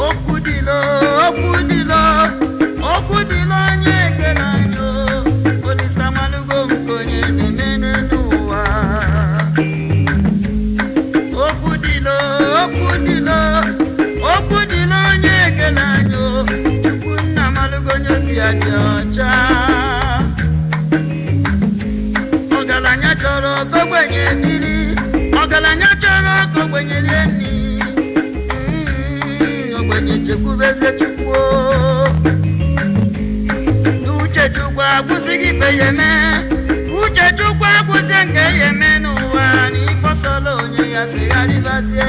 Okwu dịlọ, okwu dịlọ, okwu dịlọ onye ekele anyị o. Olisa malụgo nke onye na-eme n'ụwa. Okwu dịlọ, okwu dịlọ, okwu dịlọ onye ekele anyị o. Chukwu nna malụgo onye obi ya dị ọcha. Ọgaranya chọrọ ka ogbenye biri, ọgaranya chọrọ ka ogbenye rie nri. Ogbenye chekwubeze Chukwu o. Uche Chukwu akwụsịghị ife ya eme, uche Chukwu akwụsị nke ya eme n'ụwa, na ifọsọla onye ya sigharịbazie.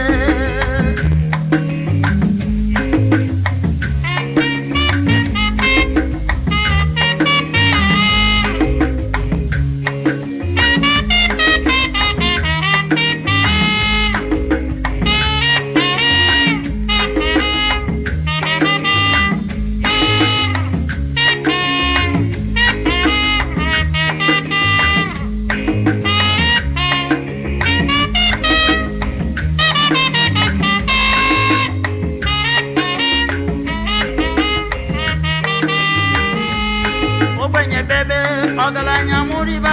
Ogbenye bebe, ọgaranya nwụrịba.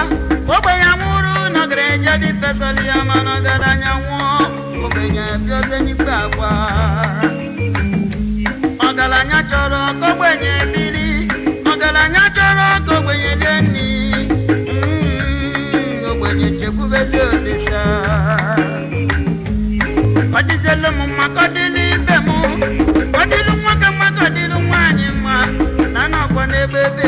Ogbenye nwụrụ na ọgaranya dị fesali ya, mana ọgaranya nwụọ, ogbenye bịazie n'ikpe akwa. Ọgaranya chọrọ ka ogbenye biri, ọgaranya chọrọ ka ogbenye rie nri. Ogbenye chekwubezi Olisa. Ọ dịzielu m mma ka ọ dịlụ ibe m, ọ dịlụ nwoke mma ka ọ dịlụ nwaanyị mma, na anọkwa n'ebe ebe.